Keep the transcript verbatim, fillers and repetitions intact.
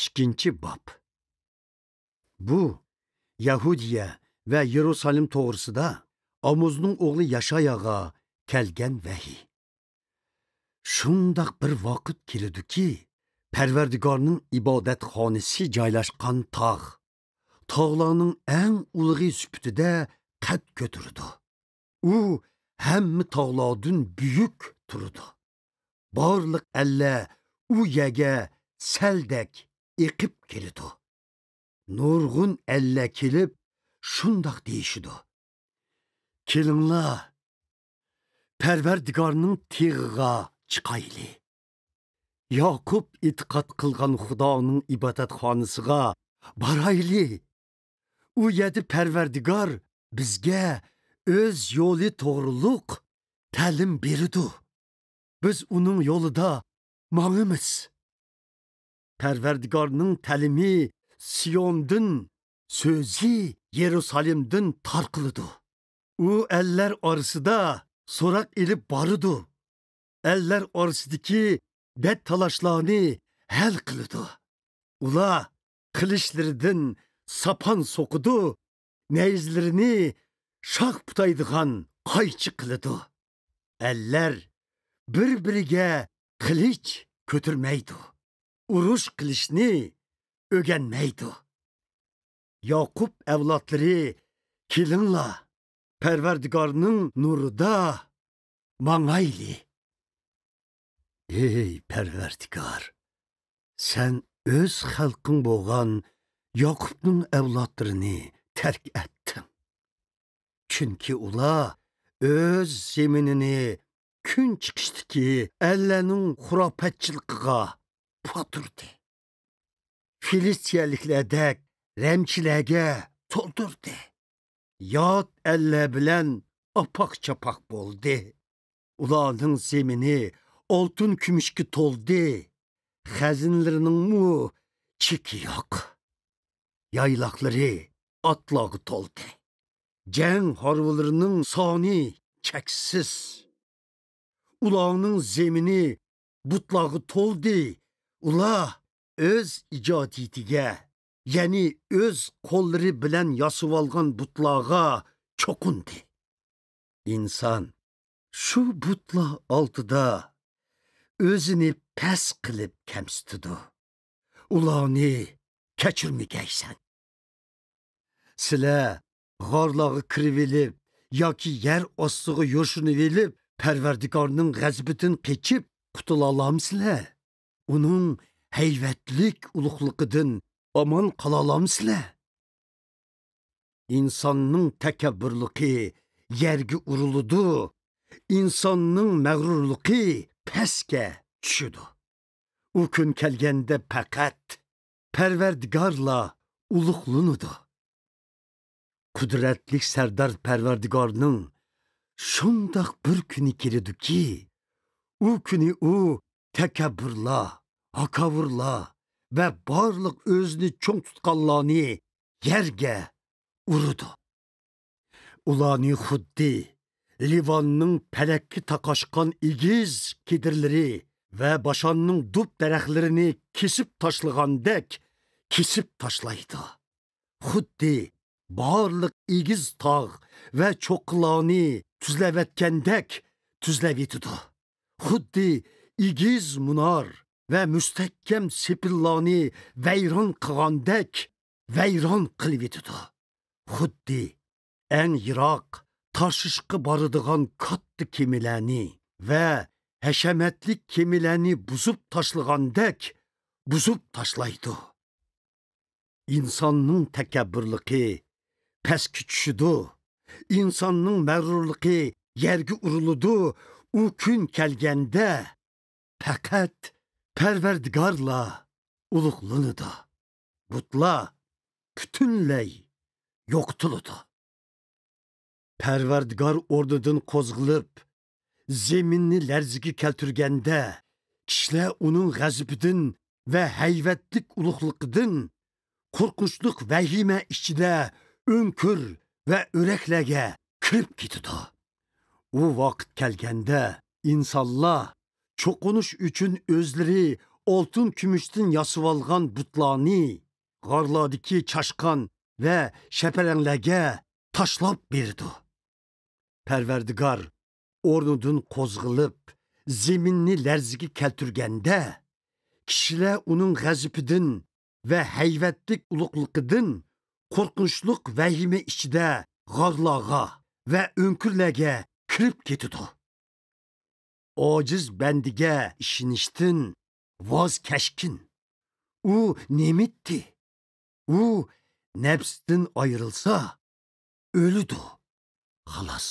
ئىككىنچى باب. بۇ يەھۇدىيە ۋە يېرۇسالېم توغرىسىدا ئاموزنىڭ ئوغلى ياشاياغا كەلگەن ۋەھىي. شۇنداق بىر ۋاقىت كېلىدۇكى، پەرۋەردىگارنىڭ ئىبادەتخانىسى جايلاشقان تاغ، تاغلارنىڭ ئەڭ ئۇلۇغى سۈپىتىدە قەد كۆتۈرىدۇ. ئۇ ھەممە تاغلاردىن بۈيۈك تۇرىدۇ. بارلىق ئەللەر ئۇ يەرگە سەلدەك ئېقىپ كېلىدۇ. نۇرغۇن ئەللەر كېلىپ، شۇنداق دېيىشىدۇ: «كېلىڭلار، پەرۋەردىگارنىڭ تېغىغا چىقايلى. ياقۇپ ئېتىقاد قىلغان خۇدانىڭ ئىبادەتخانىسىغا بارايلى. ئۇ يەردە پەرۋەردىگار بىزگە ئۆز يولى توغرۇلۇق تەلىم بېرىدۇ. بىز ئۇنىڭ يولىدا ماڭىمىز.» پەرۋەردىگارنىڭ تەلىمى سىيوندىن، سۆزى يېرۇسالېمدىن تارقىلىدۇ. ئۇ ئەللەر ئارىسىدا سوراق ئېلىپ بارىدۇ. ئەللەر ئارىسىدىكى بەت تالاشلارنى ھەل قىلىدۇ. ئۇلار قىلىچلىرىدىن ساپان سوقىدۇ، نەيزىلىرىنى شاخ پۇتايدىغان قايچى قىلىدۇ. ئەللەر بىر-بىرىگە قىلىچ كۆتۈرمەيدۇ، ئۇرۇش قىلىشنى ئۆگەنمەيدۇ. ياقۇپ ئەۋلادلىرى، كېلىڭلار، پەرۋەردىگارنىڭ نۇرىدا ماڭايلى. ئەي پەرۋەردىگار، سەن ئۆز خەلقىڭ بولغان ياقۇپنىڭ ئەۋلادلىرىنى تەرك ئەتتىڭ. چۈنكى ئۇلار ئۆز زېمىنىنى كۈن چىقىشتىكى ئەللەرنىڭ خۇراپاتچىلىقىغا پاتۇردى. فىلىستىيەلىكلەردەك رەمچىلەرگە تولدۇردى. يات ئەللەر بىلەن ئاپاق-چاپاق بولدى. ئۇلارنىڭ زېمىنى ئالتۇن-كۈمۈشكە تولدى. خەزىنىلىرىنىڭمۇ چېكى يوق. يايلاقلىرى ئاتلارغا تولدى. جەڭ ھارۋىلىرىنىڭ سانى چەكسىز. ئۇلارنىڭ زېمىنى بۇتلارغا تولدى. ئۇلار ئۆز ئىجادىيىتىگە، يەنى ئۆز قوللىرى بىلەن ياسىۋالغان بۇتلارغا چوقۇندى. ئىنسان شۇ بۇتلار ئالدىدا ئۆزىنى پەس قىلىپ كەمسىتىدۇ. ئۇلارنى كەچۈرمىگەيسەن. سىلەر غارلارغا كىرىۋېلىپ ياكى يەر ئاستىغا يوشۇنۇۋېلىپ، پەرۋەردىگارنىڭ غەزىپىدىن قېچىپ قۇتۇلالامسىلەر؟ ئۇنىڭ ھەيۋەتلىك ئۇلۇغلۇقىدىن ئامان قالالامسىلەر؟ ئىنساننىڭ تەكەببۇرلۇقى يەرگە ئۇرۇلىدۇ، ئىنساننىڭ مەغرۇرلۇقى پەسكە چۈشىدۇ. ئۇ كۈن كەلگەندە پەقەت پەرۋەردىگارلا ئۇلۇغلىنىدۇ. قۇدرەتلىك سەردار پەرۋەردىگارنىڭ شۇنداق بىر كۈنى كېلىدۇكى، ئۇ كۈنى ئۇ تەكەببۇرلار، ھاكاۋۇرلار ۋە بارلىق ئۆزىنى چوڭ تۇتقانلارنى يەرگە ئۇرىدۇ. ئۇلارنى خۇددى لىۋاننىڭ پەلەككە تاقاشقان ئېگىز كېدىرلىرى ۋە باشاننىڭ دۇب دەرەخلىرىنى كېسىپ تاشلىغاندەك كېسىپ تاشلايدۇ. خۇددى بارلىق ئېگىز تاغ ۋە چوققىلارنى تۈزلەۋەتكەندەك تۈزلەۋېتىدۇ. خۇددى ئېگىز مۇنار ۋە مۇستەھكەم سېپىللارنى ۋەيران قىلغاندەك ۋەيران قىلىۋېتىدۇ. خۇددى ئەڭ يىراق تارشىشقا بارىدىغان كاتتا كېمىلەرنى ۋە ھەشەمەتلىك كېمىلەرنى بۇزۇپ تاشلىغاندەك بۇزۇپ تاشلايدۇ. ئىنساننىڭ تەكەببۇرلۇقى پەسكە چۈشىدۇ، ئىنساننىڭ مەغرۇرلۇقى يەرگە ئۇرۇلىدۇ. ئۇ كۈن كەلگەندە، پەقەت پەرۋەردىگارلا ئۇلۇغلىنىدۇ. بۇتلار پۈتۈنلەي يوقىتىلىدۇ. پەرۋەردىگار ئورنىدىن قوزغىلىپ، زېمىننى لەرزىگە كەلتۈرگەندە، كىشىلەر ئۇنىڭ غەزىپىدىن ۋە ھەيۋەتلىك ئۇلۇغلۇقىدىن قورقۇنچلۇق ۋەھىمە ئىچىدە ئۆڭكۈر ۋە ئۆرەكلەرگە كىرىپ كېتىدۇ. ئۇ ۋاقىت كەلگەندە، ئىنسانلار چوقۇنۇش ئۈچۈن ئۆزلىرى ئالتۇن كۈمۈشتىن ياسىۋالغان بۇتلارنى غارلاردىكى چاشقان ۋە شەپەرەڭلەرگە تاشلاپ بېرىدۇ. پەرۋەردىگار ئورنىدىن قوزغىلىپ، زېمىننى لەرزىگە كەلتۈرگەندە، كىشىلەر ئۇنىڭ غەزىپىدىن ۋە ھەيۋەتلىك ئۇلۇغلۇقىدىن قورقۇنچلۇق ۋەھىمە ئىچىدە غارلارغا ۋە ئۆڭكۈرلەرگە كىرىپ كېتىدۇ. ئاجىز بەندىگە ئىشىنىشتىن ۋاز كەچكىن. ئۇ نېمىتتى؟ ئۇ نەپستىن ئايرىلسا، ئۆلىدۇ. خالاس.